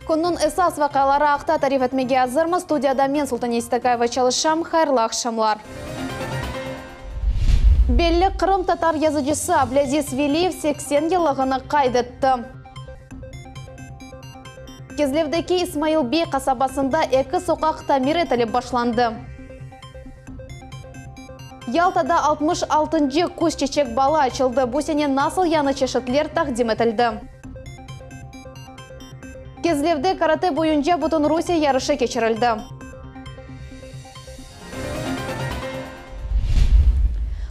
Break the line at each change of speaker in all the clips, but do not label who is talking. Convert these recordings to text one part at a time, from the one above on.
Künniñ esas vaqiaları aqta tarif etmege azırmız. Studiyada men, Sultaniye Seytakayeva, çalışam. Hayırlı aqşamlar. Belli qırımtatar yazıcısı Ablâziz Veliyev 80 yıllığını qayd etti. Kezlevdeki İsmail bey qasabasında eki soqaq tamir etilip başlandı. Yaltada 66-ncı Küz çeçek balı açıldı. Bu sene nasıl yañı çeşitler taqdim etildi? Kezlevde karate boyunca Bütünrusiye yarışı keçirildi.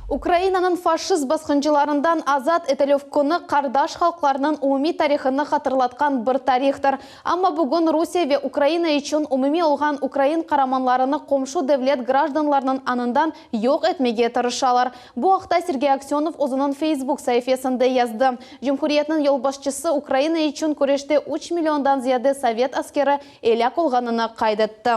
Ukrainanıñ faşist basqıncılarından azat etilüv künü qardaş halqlarnıñ umumiy tarihını hatırlatqan bir tarihtır. Amma bugün Rusiye ve Ukraina içün umumiy olğan ukrain qaramanlarını qomşu devlet grajdanlarınıñ añından yoq etmege tırışalar. Bu aqta Sergey Aksönov özüniñ Facebook saifesinde yazdı. Cumhuriyetniñ yolbaşçısı Ukraina içün küreşte üç milliondan ziyade sovet askeri elâk olğanını qayd etti.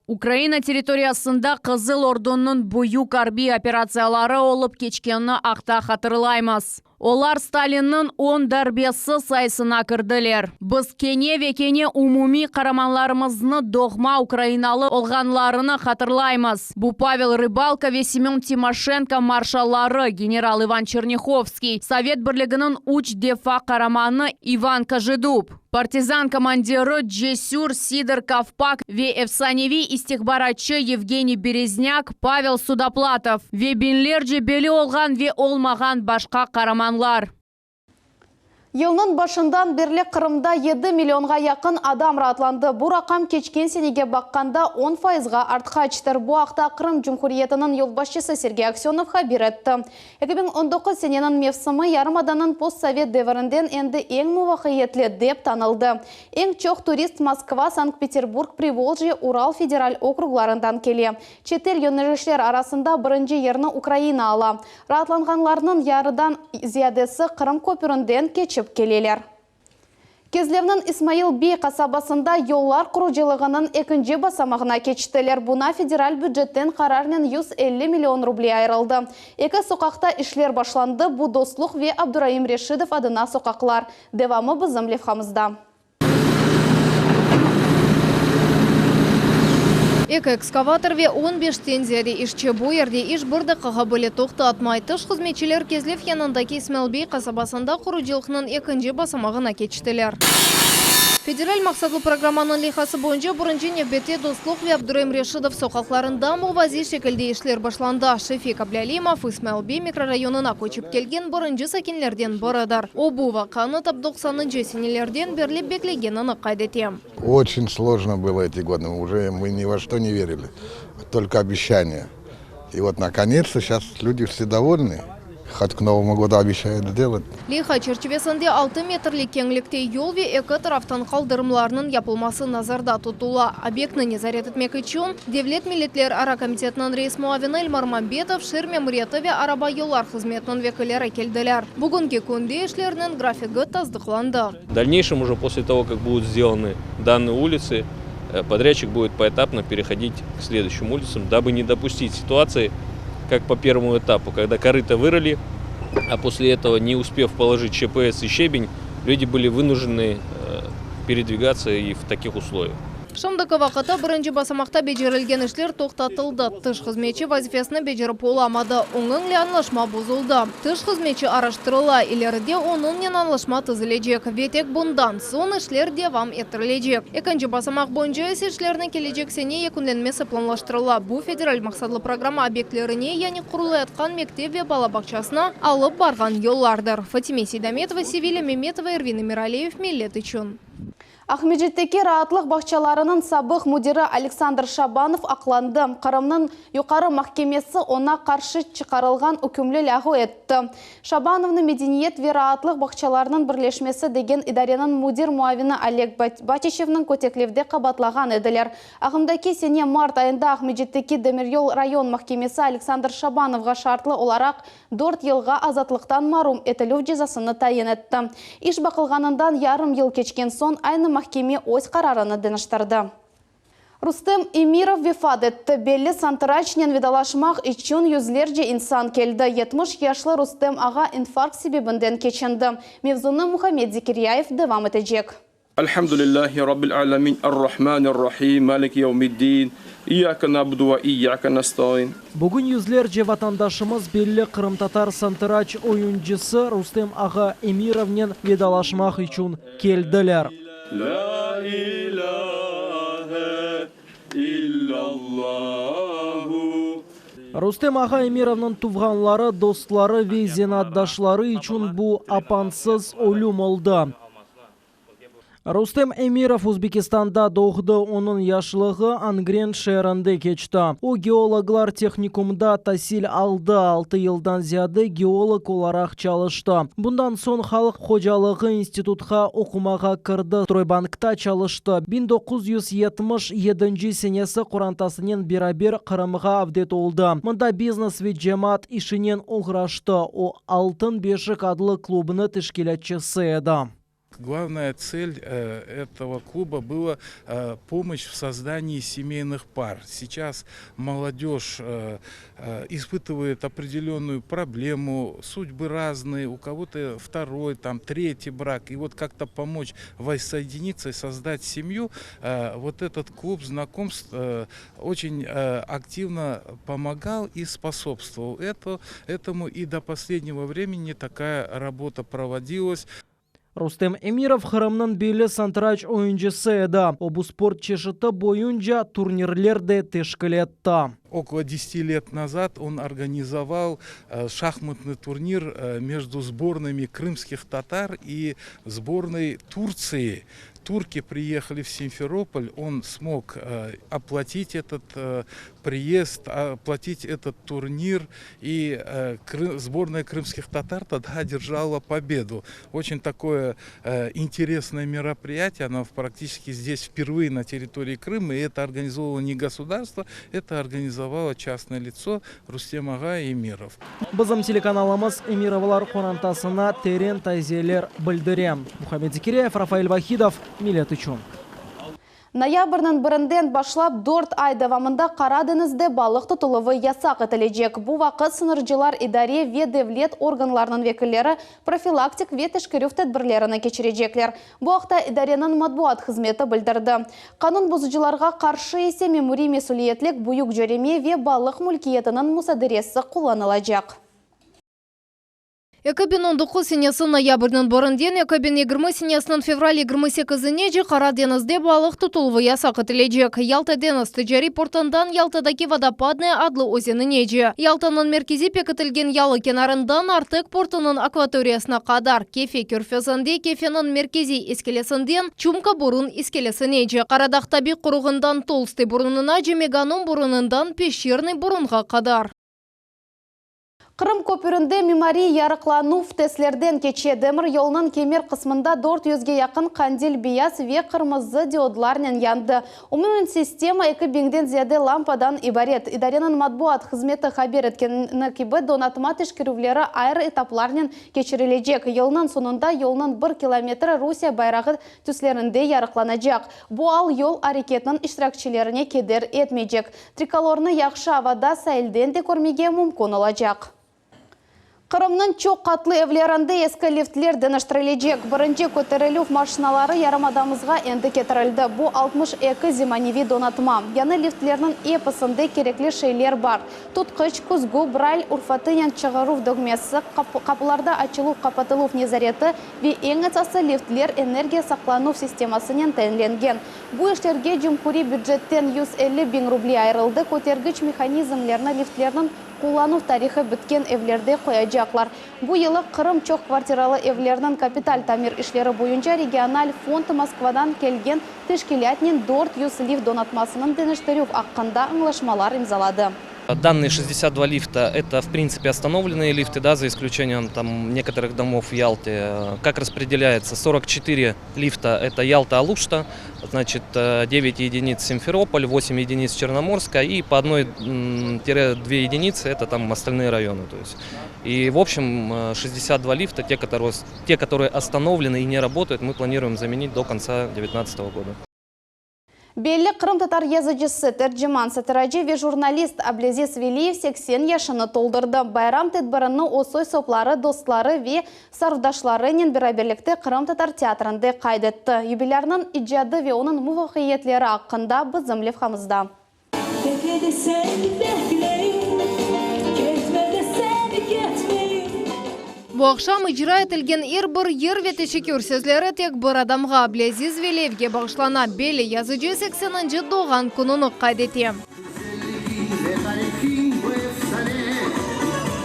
Ukraina territoriyasında Qızıl Ordunıñ büyük arbiy operatsiyaları olıp keçkenini aqta hatırlaymız. Olar Stalinniñ on darbesi sayısına kirdiler. Biz kene ve kene umumiy qaramanlarımıznı doğma ukrainalı olğanlarını hatırlaymız. Bu Pavel Rıbalko ve Semön Timoşenko marşalları, general İvan Çernihovskiy, Sovet Birliginiñ üç defa qaramanı İvan Kojedub. Partizan komandiri cesür Sidor Kovpak ve efsaneviy istihbaratçı Yevgeniy Bereznâk, Pavel Sudoplatov ve biñlerce belli olğan ve olmağan başqa qaramanlar.
Yılnıñ başından berli Qırımda yedi millionğa yaqın adam raatlandı. Bu raqam keçken senege baqqanda on fayızğa artqaçtır. Bu aqta Qırım Cumhuriyetiniñ yolbaşçısı Sergey Aksönov haber etti. 2019 seneniñ mevsimi yarımadanıñ postsovet devirinden endi eñ muvafaqiyetli dep tanıldı. Eñ çoq turist Moskva, Sankt-Peterburg, Privoljye, Ural federal okruglarından kele. Çetel yönelişler arasında birinci yerni Ukraina ala. Raatlanğanlarnıñ yarıdan ziyadesi Qırım köpürinden keçip keleler. Kezlevniñ İsmail bey qasabasında yollar qurucılığınıñ ekinci basamağına keçtiler. Buna federal bücetten qararnen 150 million ruble ayırıldı. Eki soqaqta işler başlandı, bu Dostluq ve Abduraim Reşidov adına soqaqlar. Devamı bizim levhamızda.
Eki ekskavator ve on beşten ziyade işçi. Bu yerde iş bir daqqağa bile toqtatmay. Tış hızmetçiler Kezlev yanındaki İsmailbey qasabasında qurucılıqnıñ ekinci basamağına keçtiler. Federal maqsatlı programmanıñ leyhası boyunca birinci nevbette Dostluq ve Abdureim Reşidov soqaqlarında muvaziy şekilde işler başlandı. Şefik Ablâlimov, İsmailbey mikrorayonına köçip kelgen birinci sakinlerden biridir. O, bu vaqianı tap doqsanıncı senelerden berli beklegenini qayd ete.
Oçün slojno bylo eti godı, uje mı ni vo çto ne verili, tolko obeşçaniya. İ vot nakonetsto şas lüdi vse dovolnı, hot k Novomu godu obeşçayut sdelat.
Leyha çerçivesinde altı metrlik keñlikte yol ve eki taraftan qaldırımlarnıñ yapılması nazarda tutula. Obyektni nezaret etmek içün Devlet milletlerara komitetiniñ reis muavini Elmar Mambetov, şeer memuriyeti ve araba yollar hızmetiniñ vekilleri keldiler. Bugünki künde işlerniñ grafigi tasdıqlandı.
V дальнейшем уже после того, как будут сделаны данные улицы, подрядчик будет поэтапно переходить к следующим улицам, дабы не допустить ситуации, как по первому этапу, когда корыто вырыли, а после этого, не успев положить ЧПС и щебень, люди были вынуждены передвигаться и в таких условиях.
Şimdiki vaqıtta birinci basamaqta becerilgen işler toqtatıldı. Tış hızmetçi vazifesini becerip olamadı, oñıñle añlaşma bozuldı. Tış hızmetçi araştırıla, ileride onıñnen añlaşma tizilecek ve tek bundan soñ işler devam ettirilecek. Ekinci basamaq boyunca ise işlerniñ kelecek sene yekünlenmesi planlaştırıla. Bu federal maqsatlı programma obyektlerine, yani qurulayatqan mektep ve bala bağçasına alıp barğan yollardır. Fatime Seydametova, Sevilya Memetova, Ervin Emiraliyev, Millet içün.
Aqmescitteki raatlıq bağçalarınıñ sabıq müdiri Aleksandr Şabanov aqlandı. Qırımnıñ Yuqarı mahkemesi oña qarşı çıqarılğan ükümli lâğu etti. Şabanovnı Medeniyet ve raatlıq bağçalarınıñ birleşmesi degen idareniñ müdir muavini Oleg Batiçevniñ köteklevde qabaatlağan ediler. Ağımdaki sene mart ayında Aqmescitteki Demiryol rayon mahkemesi Aleksandr Şabanovğa şartlı olaraq Dört yılğa azatlıqtan marum etilüv cezasını tayin etti. İş baqılğanından yarım yıl keçken soñ aynı mahkeme öz qararını deñiştirdi. Rustem Emirov vefat etti. Belli santıraçnen vedalaşmaq içün yüzlerce insan keldi. 70 yaşlı Rustem ağa infarkt sebebinden keçindi. Mevzunı Muhammed Zekiryayev devam etecek.
Elhamdülillahi Rabbil alemin Errahmanirrahim Maliki yevmiddin İyyake na'budu ve iyyake nesta'in.
Bugün yüzlerce vatandaşımız belli qırımtatar santıraç oyuncısı Rustem ağa Emirovnen vedalaşmaq içün keldiler.
La ilâhe illallahu.
Rustem ağa Emirovnıñ tuvğanları, dostları ve zenaatdaşları içün bu apansız ölüm oldı. Rustem Emirov Özbekistanda doğdı, onıñ yaşlığı Angren şeerinde keçti. O, geologlar tehnikumda tasil aldı, altı yıldan ziyade geolog olaraq çalıştı. Bundan soñ halq hocalığı institutqa oqumağa kirdi, Stroybankta çalıştı. 1977 senesi qorantasınen beraber Qırımğa avdet oldı. Mında biznes ve cemaat işinen oğraştı. O, Altın beşik adlı klubnı teşkilâtçısı edi.
Главная цель этого клуба была помощь в создании семейных пар. Сейчас молодежь испытывает определенную проблему, судьбы разные, у кого-то второй, там, третий брак. И вот как-то помочь воссоединиться и создать семью, вот этот клуб знакомств очень активно помогал и способствовал этому. И до последнего времени такая работа проводилась.
Rustem Emirov Qırımnıñ belli santıraç oyuncısı edi. O, bu sport çeşiti boyunca turnirler de teşkil etti.
Около 10 лет назад он организовал шахматный турнир между сборными крымских татар и сборной Турции. Турки приехали в Симферополь, он смог оплатить этот приезд, оплатить этот турнир, и сборная крымских татар тогда одержала победу. Очень такое интересное мероприятие, оно практически здесь впервые на территории Крыма, и это организовало не государство, это организовало частное лицо Рустем ağa Эмиров.
Bizim telekanalımız Emirovlar qorantasına teren taziyeler bildire. Muhammed Zikiriyev, Rafael Vahidov, Millet içün.
Noyabrniñ birinden başlap 4 ay devamında Qara deñizde balıq tutuluvı yasaq etilecek. Bu vaqıt sıñırcılar idare ve devlet organlarınıñ vekilleri profilaktik ve teşkerüv tedbirlerini keçirecekler. Bu aqta idareniñ matbuat hızmeti bildirdi. Qanun bozucılarğa qarşı ise memuriy mesüliyetlik, büyük cöreme ve balıq mülkiyetiniñ musaderesi qullanılacaq.
2019 senesi noyabrniñ birinden 2020 senesiniñ fevral 28-nece Qara deñizde balıq tutuluvı yasaq etilecek. Yalta deñiz ticariy portından Yaltadaki Vodopadnaya adlı özeninece. Yaltanıñ merkeziy pekitilgen yalı kenarından Artek portınıñ akvatoriyasına qadar Kefe körfezinde Kefeniñ merkeziy iskelesinden Çumka burun iskelesinece. Qaradağ tabiiy qoruğından Tolstıy burunınace Meganom burunından Peşçernıy burunğa qadar.
Qırım köpürinde mimariy yarıqlanuv testlerden keçe. Demir yolunıñ kemer qısmında 400ge yaqın qandil beyaz ve qırmızı diodlarnen yandı. Umumen sistema 2000den ziyade lampadan ibaret. İdareniñ matbuat hızmeti haber etkeni kibi, donatma teşkerüvleri ayrı etaplarnen keçirilecek. Yılnıñ soñunda yolnıñ bir kilometri Rusiye bayrağı tüslerinde yarıqlanacaq. Bu al yol areketiniñ iştirakçilerine keder etmeycek. Trikolornı yahşı avada sailden de körmege mümkün olacaq. Qırımnıñ çoq qatlı evlerinde eski liftler deñiştirilecek. Birinci köterilüv maşinaları yarımadamızğa endi ketirildi. Bu 62 zemaneviy donatma. Yañı liftlerniñ episinde kerekli şeyler bar. Tutqıç, küzgü, Brayl urufatınen çağıruv dögmesi, qapılarda açıluv-qapatıluv nezareti ve eñ esası liftler energiya saqlanuv sistemasınen teminlengen. Bu işlerge cumhuriy bücetten 150 biñ ruble ayırıldı, kötergiç mehanizmlerni liftlerniñ qullanuv tarihı bitken evlerde qoyacaqlar. Bu yılı Qırım çoq kvartiralı evlerniñ kapital tamir işleri boyunca regional fond Moskvadan kelgen teşkilâtnen 400 lift donatmasınıñ deñiştirüv aqqında añlaşmalar imzaladı.
Данные 62 лифта – это, в принципе, остановленные лифты, да, за исключением там, некоторых домов в Ялте. Как распределяется? 44 лифта – это Ялта-Алушта, значит, 9 единиц Симферополь, 8 единиц Черноморская и по 1-2 единицы – это там остальные районы. То есть. И, в общем, 62 лифта, те которые, те, которые остановлены и не работают, мы планируем заменить до конца 2019 года.
Belli qırımtatar yazıcısı, terciman, satiracı ve jurnalist Ablâziz Veliyev 80 yaşını toldurdı. Bayram tedbirini o soy-sopları, dostları ve sarfdaşlarınen beraberlikte Qırımtatar teatrinde qayd etti. Yubilârnıñ icadı ve onıñ muvafaqiyetleri aqqında bizim levhamızda.
Bekle deseñ, bekleyim, Ketme deseñ, ketmeyim.
Bu aqşam icra etilgen er bir yır ve teşekkür sözleri tek bir adamğa, Ablâziz Veliyevge bağışlana, belli yazıcı sekseninci doğğan kününi qayd ete.
Güzelligiñ ve tarihiñ bu efsane,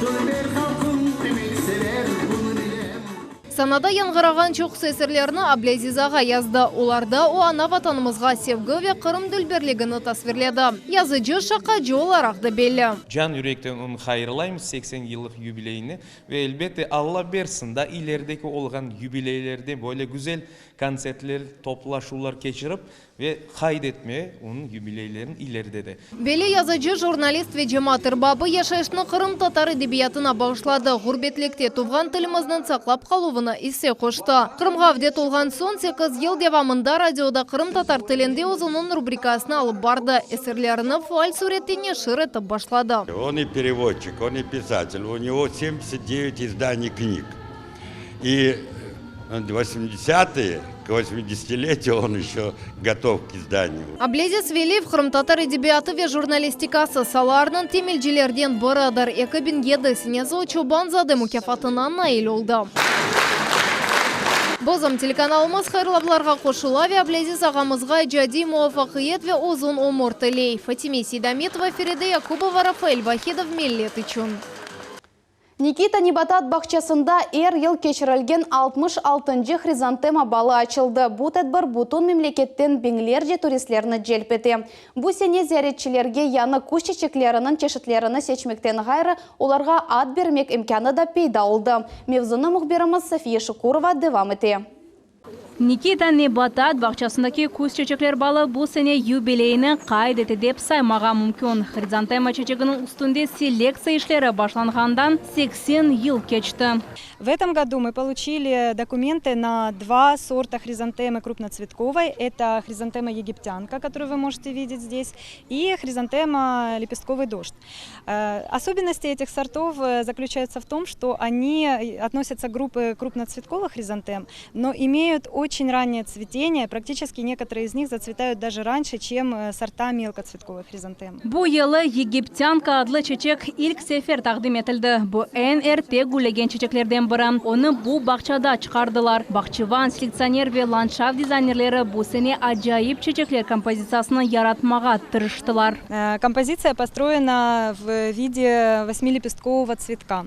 Dülber halqıñ emek sever, bunı bilem.
Sanada yañğırağan çoqusı eserlerni Ablâziz ağa yazdı. Olarda o ana Vatanımızğa sevgi ve Qırım dülberligini tasvirledi. Yazıcı şaqacı olaraq da belli.
Can yürekten onı hayırlaymız 80 yıllıq yubileyine ve elbette Alla bersin da ilerideki olğan yubileylerde böyle güzel kontsertler, toplaşuvlar keçirip ve qayd etme onıñ yubileylerin ileride de.
Belli yazıcı, jurnalist ve cemaat erbabı yaşayışını qırımtatar edebiyatına bağışladı, ğurbetlikte tuvğan tilimizniñ saqlap qaluvına isse qoştı. Qırımğa avdet olğan soñ sekiz yıl devamında radioda qırımtatar tilinde özüniñ rubrikasını alıp bardı, eserlerini faal sürette neşir etip başladı.
On и переводчик, он и писатель, у него 79 изданий книг. И 80-е, к 80-летию он еще готов к изданию.
Ablâziz Veliyev qırımtatar edebiyatı ve jurnalistikası saalarınıñ temelcilerden biridir. 2007 senesi o Çoban-zade mukâfatına nail oldı. Bizim telekanalımız hayırlavlarğa qoşula ve Ablâziz ağamızğa icadiy muvafaqiyet ve uzun ömür tiley. Fatime Seydametova, Feride Yakubova, Rafael Vahidov, Millet içün.
Nikita nebatat bağçasında er yıl keçirilgen 66-ncı Hrizantema balı açıldı. Bu tedbir bütün memleketten biñlerce turistlerni celp ete. Bu sene ziyaretçilerge yañı küz çeçekleriniñ çeşitlerini seçmekten ğayrı, olarğa ad bermek imkânı da peyda oldı. Mevzunı mühbirimiz Safiye Şukurova devam ete.
Nikita nebatat bağçasındaki küz çeçekler balı bu sene yubileyini qayd ete dep saymağa mümkün. Hrizantema çeçeginiñ üstünde selektsiya işleri başlanğandan 80 yıl keçti.
В этом году мы получили документы на два сорта хризантемы крупноцветковой. Это хризантема египтянка, которую вы можете видеть здесь, и хризантема лепестковый дождь. Э, особенности этих сортов э, заключаются в том, что они относятся к группе крупноцветковых хризантем, но имеют очень раннее цветение. Практически некоторые из них зацветают даже раньше, чем э, сорта мелкоцветковых хризантем.
Bu yılı Египтянка adlı çeçek ilk sefer taqdim etildi. Bu eñ erte güllegen çeçeklerden biri. Onı bu bağçada çıqardılar. Bağçıvan, selektsioner ve landshaft dizaynerleri bu sene acayip çeçekler kompozitsiyasını yaratmağa tırıştılar.
Э, композиция построена в виде восьмилепесткового цветка,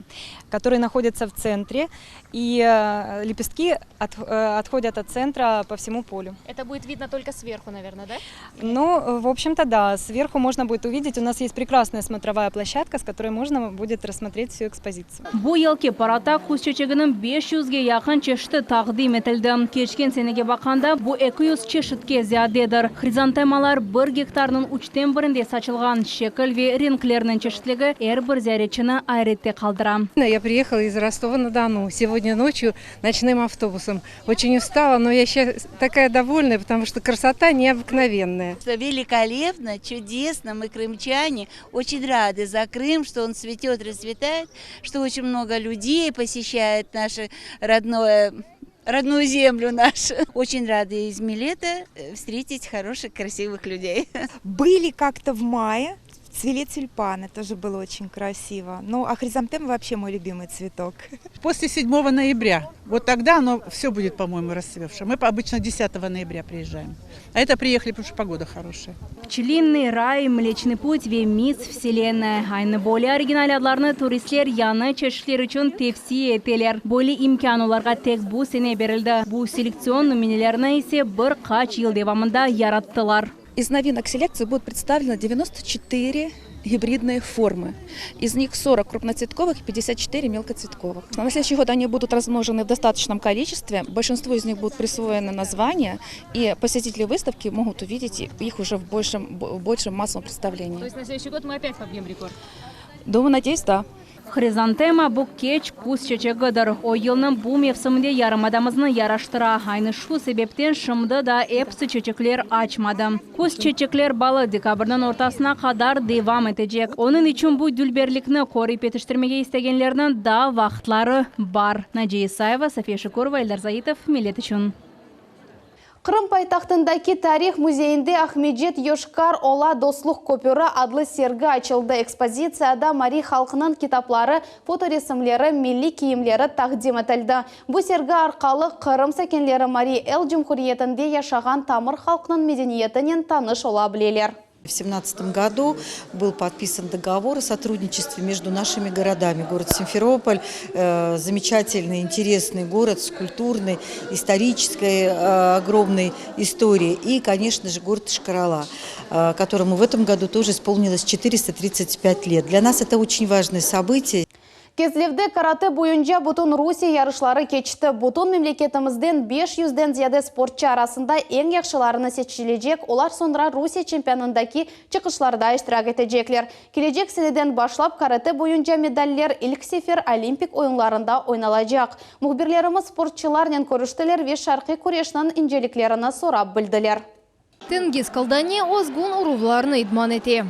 который находится в центре, и э, лепестки от, э, отходят от центра по всему полю.
Это будет видно только сверху, наверное, да?
Ну, в общем-то, да. Сверху можно будет увидеть. У нас есть прекрасная смотровая площадка, с которой можно будет рассмотреть всю экспозицию.
Bu yılki paradta küz çeçeginiñ 500-ge yaqın çeşiti taqdim etildi. Keçken senege baqqanda bu 200 çeşitke ziyadedir. Hrizantemalar bir gektarnıñ üçten birinde saçılğan şekil ve renklerniñ çeşitligi er bir ziyaretçini ayrette qaldıra.
Я приехала из Ростова-на-Дону сегодня ночью ночным автобусом. Очень устала, но я сейчас такая довольная, потому что красота необыкновенная.
Великолепно, чудесно. Мы, крымчане, очень рады за Крым, что он цветет, расцветает, что очень много людей посещает наше родное родную землю нашу. Очень рады из Милета э, встретить хороших, красивых людей.
Были как-то в мае, цвели тюльпаны, тоже было очень красиво. Ну, а хризантема вообще мой любимый цветок.
После 7 ноября. Вот тогда оно все будет, по-моему, расцветшее. Мы обычно 10 ноября приезжаем. А это приехали, потому что погода хорошая.
Пчелиный рай, Млечный путь ve Мисс Вселенная. Aynı böyle original adlarnı turistler yañı çeşitler içün tevsiye eteler. Böyle imkân olarğa tek bu sene berildi. Bu selektsion nümünelerni ise bir qaç yıl devamında yarattılar.
Из новинок селекции будут представлены 94 гибридные формы. Из них 40 крупноцветковых и 54 мелкоцветковых. На следующий год они будут размножены в достаточном количестве. Большинству из них будут присвоены названия, и посетители выставки могут увидеть их уже в большем, в большем массовом представлении.
То есть на следующий год мы опять побьем рекорд?
Думаю, надеюсь, да.
Hrizantema, bu keç küz çeçegidir. O, yılnıñ bu mevsiminde yarımadamıznı yaraştıra. Aynı şu sebepten şimdi daa episi çeçekler açmadı. Küz çeçekler balı dekabrniñ ortasına qadar devam etecek. Onıñ içün bu dülberlikni körip yetiştirmege istegenlerniñ daa vaqıtları bar. Naciye İsayeva, Safiye Şükürova, Eldar Zaitov, Millet içün.
Qırım paytahtındaki Tarih müzeyinde Aqmescit Yoşkar Ola dostluq köpüri adlı sergi açıldı. Ekspozitsiyada mariy halqınıñ kitapları, fotoresimleri, milliy kiyimleri taqdim etildi. Bu sergi arqalı Qırım sakinleri Mariy El Cumhuriyetinde yaşağan tamır halqnıñ medeniyetinen tanış ola bileler.
В семнадцатом году был подписан договор о сотрудничестве между нашими городами. Город Симферополь, замечательный, интересный город с культурной, исторической огромной историей. И, конечно же, город Йошкар-Ола, которому в этом году тоже исполнилось 435 лет. Для нас это очень важное событие.
Kezlevde karate boyunca bütün Rusiye yarışları keçti. Bütün memleketimizden 500-den ziyade sportçı arasında eñ yahşılarını seçilecek, olar soñra Rusiye çempionındaki çıqışlarda iştirak etecekler. Kelecek seneden başlap karate boyunca medaller ilk sefer Olimpik oyunlarında oynalacaq. Mühbirlerimiz sportçılarnen körüştiler ve şarqiy küreşniñ inceliklerini sorap bildiler.
Tengiz Kaldani özgün uruvlarnı idman ete.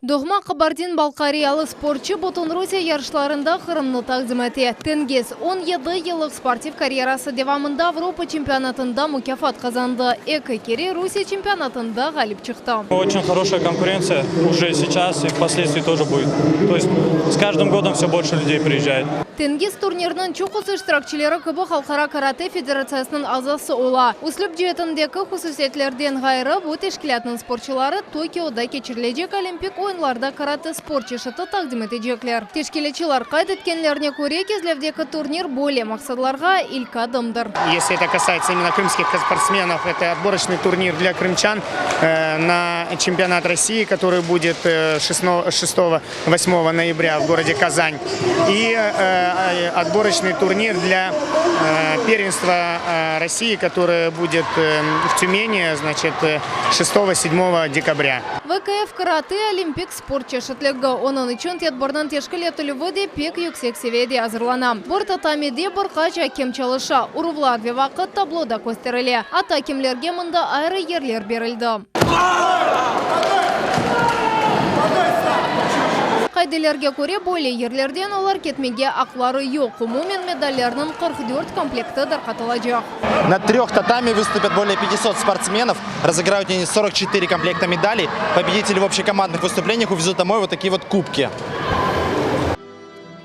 Doğma Kabardin-Balkariyalı sportçı bütün Rusiye yarışlarında Qırımnı taqdim ete. Tengiz, 17 yıllıq sportiv karyerası devamında Avropa çempionatında mukâfat qazandı, eki kere Rusiye çempionatında ğalip çıqtı.
Oçen horoşaya konkurentsiya uje seyças i vposledstvii tože budet. To est s každym godom vse bolşe lüdey priezžayet.
Tengiz turnirniñ çoqusı iştirakçileri kibi Halqara karate federatsiyasınıñ azası ola. Üslüp ceetindeki hususiyetlerden ğayrı, bu teşkilâtnıñ sportçuları Tokioda keçirilecek Olimpik oyunlarda karate sport çeşiti taqdim etecekler. Teşkilâtçılar qayd etkenlerine köre, Kezlevdeki turnir böyle maqsadlarğa ilk adımdır.
Esli eto kasayetsya imенно krımskih sportsmenov, eto otboroçnıy turnir dlâ krımçan na çempionat Rossii, kotorıy budet şestogo Vosmogo noyabrâ v gorode Kazan i otboroçnıy turnir dlâ pervenstva Rossii, kotorıy budet v Tümeni, znaçit, şestogo, sedmogo dekabrâ.
VKF karate, olimpik sport çeşitligi. Onıñ içün tedbirniñ teşkil etilüvi de pek yüksek seviyede azırlana. Bir tatamide bir qaç akem çalışa, uruvlar ve vaqıt tabloda kösterile. Atta akemlerge mında ayrı yerler berildi. Qaidelerge köre, böyle yerlerden olar ketmege aqları yoq. Umumen medallerniñ 44 komplekti darqatılacaq.
Na treh tatami vıstupят более 500 sportsmenov, razıgrают они 44 комплекта medalей. Победители в общекомандных выступлениях увезут домой вот такие вот кубки.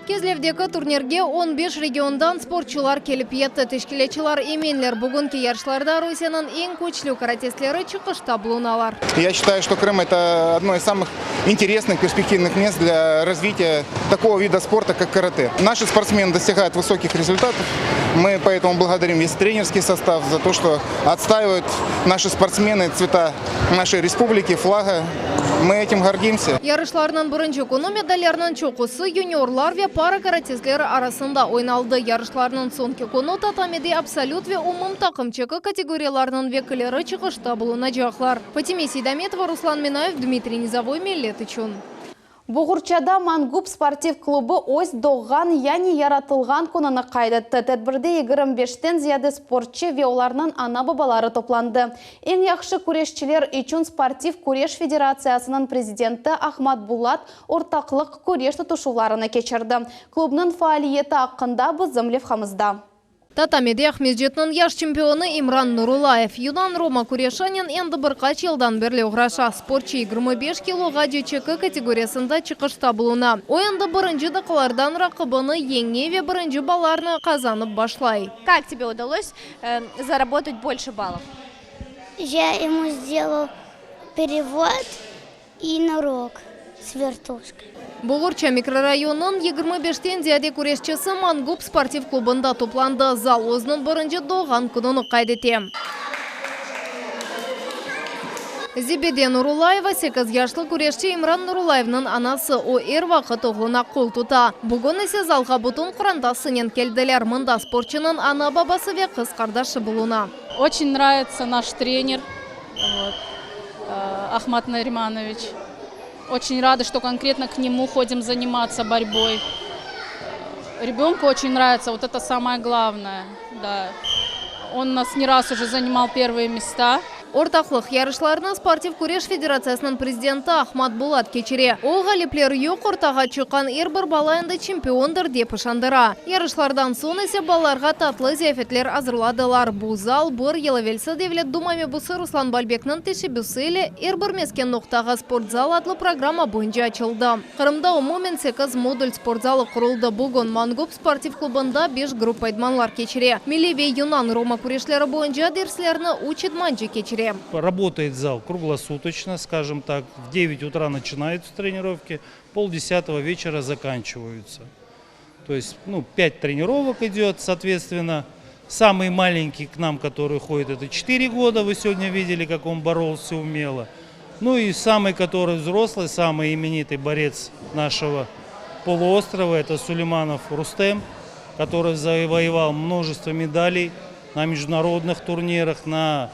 Kezlevdeki turnirge on beş regiondan sportçular kelip yetti. Teşkilâtçılar eminler, bugünki yarışlarda Rusiyeniñ eñ küçlü karatistleri çıqışta bulunalar.
Ya считаю, что Крым, это одно из самых интересных, перспективных мест для развития такого вида спорта, как карате. Наши спортсмены достигают высоких результатов. Мы поэтому благодарим весь тренерский состав за то, что отстаивают наши спортсмены цвета нашей республики, флага. Мы этим гордимся.
Yarışlarnıñ birinci künü medallerniñ çoqusı yuniorlar ve para karatistleri arasında oynaldı. Yarışlarnıñ soñki künü tatamide absolüt ve umum taqım çeki kategoriyalarınıñ vekilleri çıqışta bulunacaqlar. Fatime Seydametova, Ruslan Minayev, Dmitriy Nizovoy, Millet içün.
Boğurçada Mangup sportiv klubı öz doğğan, yani yaratılğan kününi qayd etti. Tedbirde 25-ten ziyade sportçı ve olarnıñ ana-babaları toplandı. Eñ yahşı küreşçiler içün Sportiv küreş federatsiyasınıñ prezidenti Ahmat Bulat ortaqlıq küreş tutuşuvlarını keçirdi. Klubnıñ faaliyeti aqqında bizim levhamızda.
Tatamide Aqmescitniñ yaş çempionı İmran Nurulayev yunan-roma küreşinen endi bir qaç yıldan berli oğraşa. Sportçı 25 kiloğace çeki kategoriyasında çıqışta buluna. O endi birinci daqiqalardan raqibini yeñe ve birinci ballarnı qazanıp başlay.
Kak tebe udalось zarabotat bolşe ballov?
Ya emu sdelal perevod i nırok s vertuşkой.
Boğurça mikrorayonınıñ 25-ten ziyade küreşçisi Mangup sportiv klubında toplandı. Zal özüniñ birinci doğğan kününi qayd ete. Zibide Nurulayeva, sekiz yaşlı küreşçi İmran Nurulayevniñ anası. O, er vaqıt oğluna qol tuta. Bugün ise zalğa bütün qorantasınen keldiler. Mında sportçunıñ ana-babası ve qız qardaşı buluna.
Oçen nravitsâ naş trener, vot, Ahmat Narimanoviç.
Очень рады, что конкретно к нему ходим заниматься борьбой. Ребенку очень нравится, вот это самое главное, да. Он у нас не раз уже занимал первые места.
Ortaqlıq yarışlarını Sportiv küreş federatsiyasınıñ prezidenti Ahmat Bulat keçire. O, ğalipler yoq, ortağa çıqqan er bir bala endi çempiondır, dep işandıra. Yarışlardan soñ ise balalarğa tatlı ziyafetler azırladılar. Bu zal bir yıl evelsi Devlet Duma mebusı Ruslan Balbekniñ teşebbüsi ile Er bir mesken noqtağa sportzal adlı programma boyunca açıldı. Qırımda umumen sekiz modul sportzalı quruldı. Bugün Mangup sportiv klubında beş gruppa idmanlar keçire. Milliy ve yunan-roma küreşleri boyunca derslerni üç idmancı keçire.
Работает зал круглосуточно, скажем так, в девять утра начинаются тренировки, полдесятого вечера заканчиваются. То есть, ну, пять тренировок идет, соответственно. Самый маленький к нам, который ходит, это 4 года. Вы сегодня видели, как он боролся умело. Ну и самый, который взрослый, самый именитый борец нашего полуострова, это Сулейманов Рустем, который завоевал множество медалей на международных турнирах, на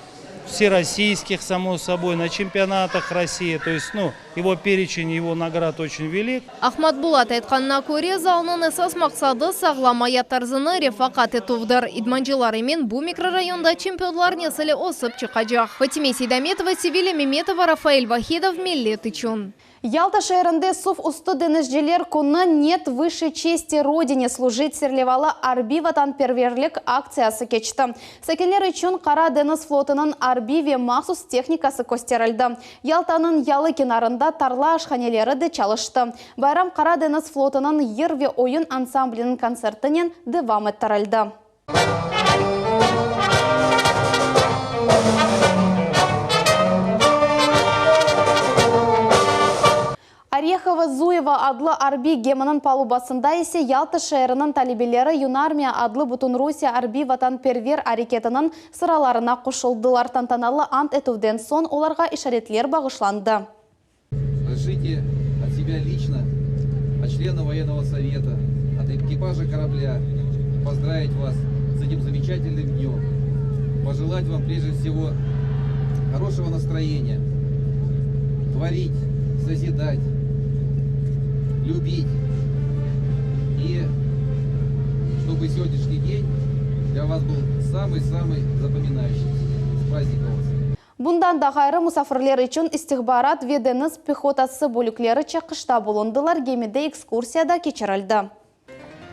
всероссийских, само собой, на чемпионатах России. То есть, ну, его перечень, его наград очень велик.
Ahmat Bulat aytqanına köre, zalnıñ esas maqsadı, sağlam ayat tarzını refaqat etüvdir. İdmancılar emin, bu mikrorayonda çempionlar nesili ösip çıqacaq. Fatime Seydametova, Sevilya Memetova, Rafael Vahidov, Millet içün.
Yalta şeerinde suv üstü deñizciler künü Нет выше чести Родине служить serlevalı arbiy-vatanperverlik aktsiyası keçti. Sakinler içün Qara deñiz flotunıñ arbiy ve mahsus tehnikası kösterildi. Yaltanıñ yalı kenarında tarla aşhaneleri de çalıştı. Bayram Qara deñiz flotunıñ yır ve oyun ansambliniñ kontsertinen devam ettirildi. Orehovo-Zuyevo adlı arbiy geminiñ palubasında ise Yalta şeeriniñ talebeleri Yunarmiya adlı Bütünrusiye arbiy-vatanperver areketiniñ sıralarına qoşuldılar. Tantanalı ant etüvden soñ olarğa işaretler bağışlandı.
Разрешите от себя лично, от членов военного совета, от экипажа корабля поздравить вас с этим замечательным днем. Пожелать вам прежде всего хорошего настроения, творить, созидать, любить. И чтобы сегодняшний день для вас был самый-самый запоминающийся. С праздником вас!
Bundan da ğayrı, musafirler içün istihbarat ve deñiz pehotası bölükleri çıqışta bulundılar, gemide ekskursiya da keçirildi.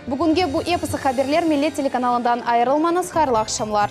Bugünge bu episi haberler, Millet telekanalından ayırılmañız, hayırlı aqşamlar!